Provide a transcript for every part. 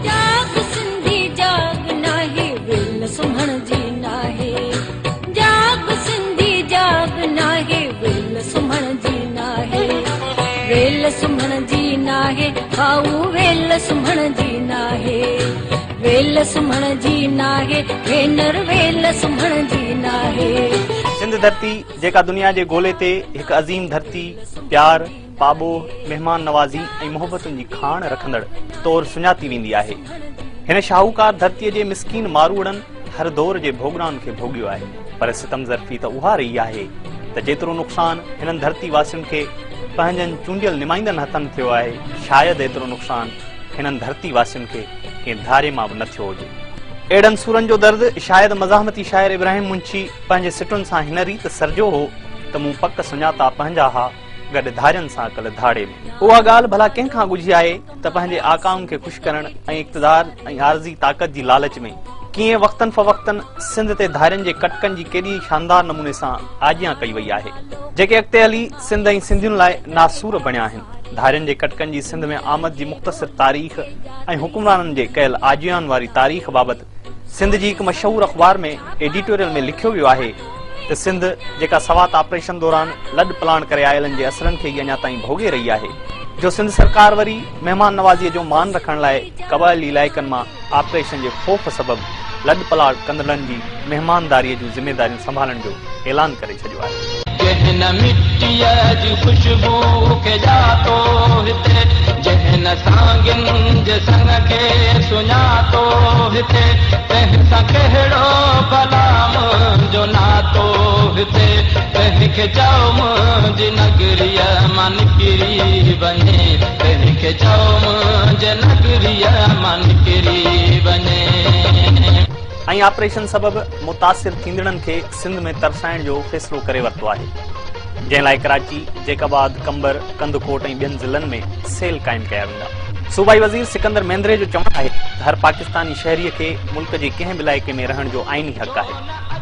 جاڳ سنڌي جاڳ ناهي ويل سمهڻ جي ناهي جاڳ سنڌي جاڳ ناهي ويل سمهڻ جي ناهي ويل سمهڻ جي ناهي ڀائو ويل سمهڻ جي ناهي ويل سمهڻ جي ناهي ڀينر ويل سمهڻ جي ناهي. سنڌ ڌرتي جيڪا دنيا جي گولي تي هڪ عظيم ڌرتي، پيار، پاٻوهه، مهمان نوازي ۽ محبتن جي کاڻ رکندڙ طور سڃاتي ويندي آهي. هن شاهوڪار ڌرتيء جي مسڪين ماروئڙن هر دور جي ڀوڳنائن کي ڀوڳيو آهي پر ستم ظرفي ته اها رهي آهي ته جيترو نقصان هنن ڌرتي واسين کي پنهنجن چونڊيل نمائندن هٿن ٿيو آهي شايد ايترو نقصان هنن ڌرتي واسين کي ڪنهن ڌاري مان به نه ٿيو هجي. اهڙن سورن جو درد شايد مزاحمتي شاعر ابراهيم منشي پنهنجي سٽن سان هن ريت سرجيو هو ته مون پڪ سڃاتا پنهنجا ها گڏ ڌارين سان ڪل ڌاڙي ۾. اها ڳالهه ڀلا ڪنهن کان ڳجهي آهي ته پنهنجي آقائن کي خوش ڪرڻ ۽ اقتدار ۽ عارضي طاقت جي لالچ ۾ ڪيئن وقتن فوقتن سنڌ تي ڌارين جي ڪٽڪن جي ڪيڏي شاندار نموني سان آجيان ڪئي وئي آهي، جيڪي اڳتي هلي سنڌ ۽ سنڌين لاء ناسور بڻيا آهن. ڌارين جي ڪٽڪن جي سنڌ ۾ آمد جي مختصر تاريخ ۽ حڪمرانن جي ڪيل آجيان واري تاريخ بابت سنڌ جي هڪ مشهور اخبار ۾ ايڊيٽوريل ۾ لکيو ويو آهي ته سنڌ جيڪا سوات آپريشن دوران لڏ پلاڻ ڪري آيلن جي اثرن کي ئي اڃا تائين ڀوڳي رهي آهي جو سنڌ سرڪار وري مهمان نوازيء جو مان رکڻ لاء قبائلي علائقن مان آپريشن جي خوف سبب لڏ پلاڻ ڪندڙن جي مهمانداريء جون ذميداريون سنڀالڻ جو اعلان ڪري ڇڏيو آهي. جنهن نه مٽيء جي خوشبوء کي ڄاتو هتي، جنهن نه سانگين جي سڱ کي سڃاتو هتي، تنهن سان ڪهڙو ڀلا منهنجو ناتو هتي، تنهن کي چئو منهنجي نگريء مان نڪري وڃي، تنهن کي چئو منهنجي نگريء مان نڪري وڃي. ۽ آپريشن سبب متاثر ٿيندڙن کي سنڌ ۾ ترسائڻ جو فيصلو ڪري ورتو آهي، جنهن لاء ڪراچي، جيڪب آباد، قمبر، ڪنڌڪوٽ ۽ ٻين ضلعن ۾ سيل قائم ڪيا ويندا. صوبائي وزير سڪندر مينڌري جو چوڻ آهي ته هر پاڪستاني شهري کي ملڪ جي ڪنهن به علائقي ۾ رهڻ جو آئيني حق آهي،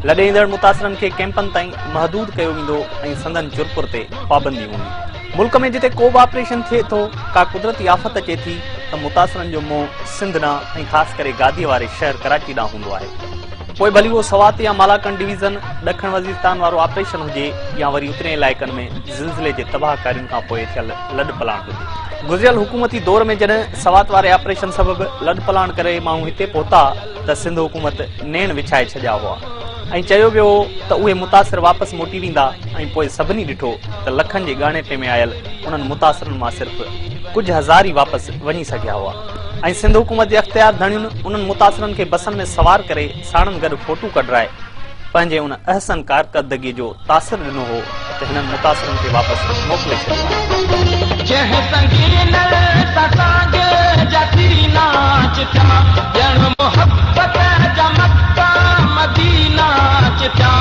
لڏي ايندڙ متاثرن کي ڪئمپن تائين محدود ڪيو ويندو ۽ سندن چرپر تي پابندي هوندي. ملڪ ۾ جتي ڪو به آپريشن ٿئي ٿو، ڪا قدرتي آفت اچي ٿي ته متاثرن جو منهن سنڌ ڏانهن ۽ خاص ڪري گاديء واري شهر ڪراچي ڏانهن هوندو آهي. پوء ڀلي اهو سوات يا مالاڪنڊ ڊويزن، ڏکڻ وزيرستان وارو آپريشن هجي يا وري اترين علائقن ۾ زلزلي جي تباهه ڪارين کان پوء ٿيل لڏپلاڻ هجي. گذريل حڪومتي دور ۾ جڏهن سوات واري آپريشن سبب لڏپلاڻ ڪري ماڻهو هتي پهتا ته سنڌ حڪومت نيڻ وڇائي ڇڏيا هئا ۽ چيو ويو هو ته اهي متاثر واپس موٽي ويندا ۽ پوء سڀني ڏٺو ته لکن جي ڳاڻيٽي ۾ آيل انهن متاثرن مان صرف ڪجهه هزار ئي واپس وڃي سگهيا هئا ۽ سنڌ حڪومت جي اختيار ڌڻين انهن متاثرن کي بسن ۾ سوار ڪري ساڻن گڏ فوٽو ڪڍرائي پنهنجي ان احسن ڪارڪردگي جو تاثر ڏنو هو ته هنن متاثرن کي واپس موڪلي ڇڏيو آهي. جنهن سنگين سان سانگ جا سينا چٿيا، ڄڻ محبت جا مڪا مدينا چٿيا،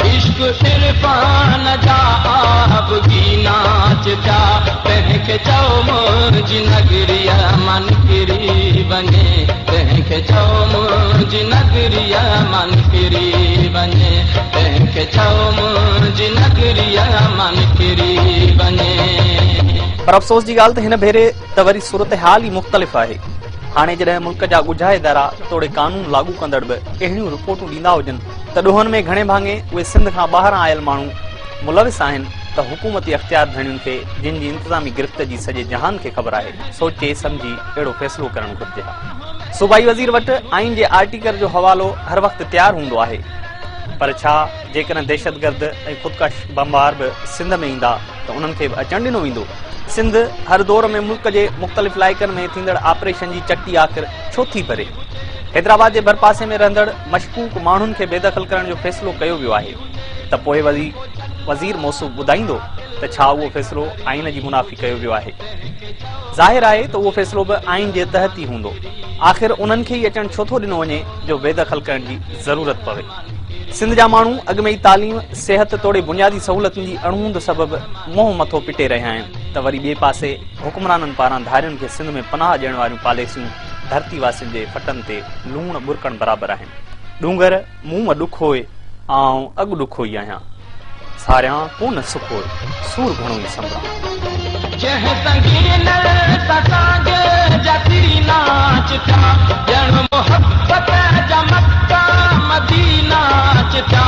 عشق عرفان جا آب گينا چٿيا، تنهن کي چئو منهنجي نگريء مان نڪري وڃي، تنهن کي چئو منهنجي نگريء مان نڪري وڃي، تنهن کي چئو منهنجي نگريء مان نڪري وڃي. پر افسوس جي ڳالهه ته هن ڀيري ته وري صورتحال ئي مختلف آهي. هاڻي جڏهن ملڪ جا ڳجها ادارا توڙي قانون لاڳو ڪندڙ به اهڙيون رپورٽون ڏيندا هجن ته ڏوهن ۾ گهڻي ڀاڱي اهي سنڌ کان ٻاهران آيل ماڻهو ملوث آهن ته حڪومتي اختيار ڌڻين کي جن جي انتظامي گرفت جي سڄي جهان کي خبر آهي سوچي سمجهي اهڙو فيصلو ڪرڻ گهرجي ها. صوبائي وزير وٽ آئين جي آرٽيڪل جو حوالو هر وقت تيار هوندو آهي پر ڇا جيڪڏهن دهشتگرد ۽ خودڪش بمبار به سنڌ ۾ ايندا ته انهن کي به اچڻ ڏنو ويندو؟ سنڌ هر دور ۾ ملڪ جي مختلف علائقن ۾ ٿيندڙ آپريشن جي چٽي آخر ڇو ٿي ڀري؟ حيدرآباد جي ڀرپاسي ۾ رهندڙ مشڪوڪ ماڻهن کي بيدخل ڪرڻ جو فيصلو ڪيو ويو آهي ته پوء وري وزير موصوف ٻڌائيندو ته ڇا اهو فيصلو آئين جي منافي ڪيو ويو آهي؟ ظاهر آهي ته اهو فيصلو به آئين جي تحت ئي هوندو. آخر انهن کي ئي اچڻ ڇو ٿو ڏنو وڃي جو بيدخل ڪرڻ جي ضرورت پوي؟ سنڌ جا ماڻهو اڳ ۾ ئي تعليم، صحت توڙي بنيادي سهولتن جي اڻهوند سبب منهن مٿو پٽي رهيا آهن ته وري ٻئي پاسي حڪمرانن پاران ڌارين کي سنڌ ۾ پناهه ڏيڻ واريون پاليسيون ڌرتي واسين جي ڦٽن تي لوڻ ٻرڪڻ برابر آهن. ڏونگر مون م ڏکوء، آئون اڳ ڏکوئي آهيان. ساريان ڪونه سکوء، سور گهڻو ئي سنبران. جنهن سنگين سان سانگ جا سينا. ناچ ٿيا، ڄڻ محبت جا مڪا مدينا ٿيا.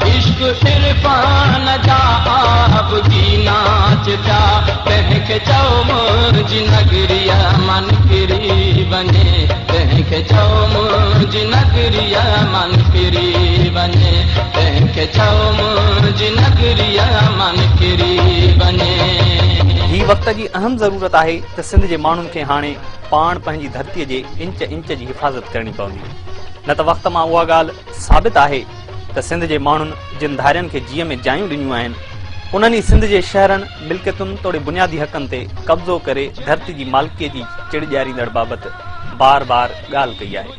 عشق عرفان جا آبگي ناچ ٿيا. تنهن کي چئو منهنجي نگريءَ مان نڪري وڃي، تنهن کي چئو منهنجي نگريءَ مان نڪري وڃي، تنهن کي چئو منهنجي نگريءَ مان نڪري وڃي. هي وقت جي اهم ضرورت آهي ته سنڌ جي ماڻهن کي هاڻي پاڻ پنهنجي ڌرتيء جي انچ انچ جي حفاظت ڪرڻي پوندي، نه ته وقت مان اها ڳالهه ثابت آهي ته سنڌ جي ماڻهن جن ڌارين کي جيء ۾ جايون ڏنيون آهن، انهن ئي سنڌ جي شهرن، ملڪيتن توڙي بنيادي حقن تي قبضو ڪري ڌرتي جي مالڪيء جي چڙ ڏياريندڙ بابت بار بار ڳالهه ڪئي آهي.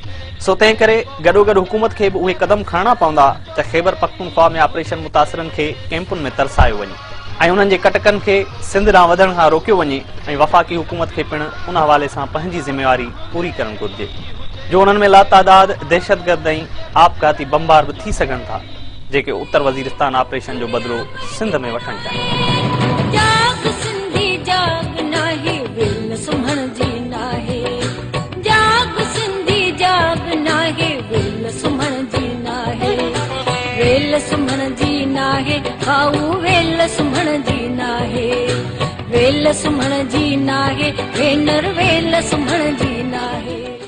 سو تنهن ڪري گڏوگڏ حڪومت کي به اهي قدم کڻڻا پوندا ته خيبر پختونخوا ۾ آپريشن متاثرن کي ڪئمپن ۾ ترسايو وڃي ۽ انهن جي ڪٽڪن کي سنڌ ڏانهن وڌڻ کان روڪيو وڃي ۽ وفاقي حڪومت کي پڻ ان حوالي سان پنهنجي ذميواري پوري ڪرڻ گهرجي جو انهن ۾ لاتعداد دهشتگرد ۽ آپگهاتي بمبار به ٿي سگهن ٿا جيڪي اتر وزيرستان آپريشن جو بدلو سنڌ ۾ وٺڻ چاهين. جاڳ سنڌي جاڳ ناهي ويل سمهڻ جي ناهي، جاڳ سنڌي جاڳ ناهي ويل سمهڻ جي ناهي، ويل سمهڻ جي ناهي، ڀائو ويل سمهڻ جي ناهي، ويل سمهڻ جي ناهي، ڀينر ويل سمهڻ جي ناهي.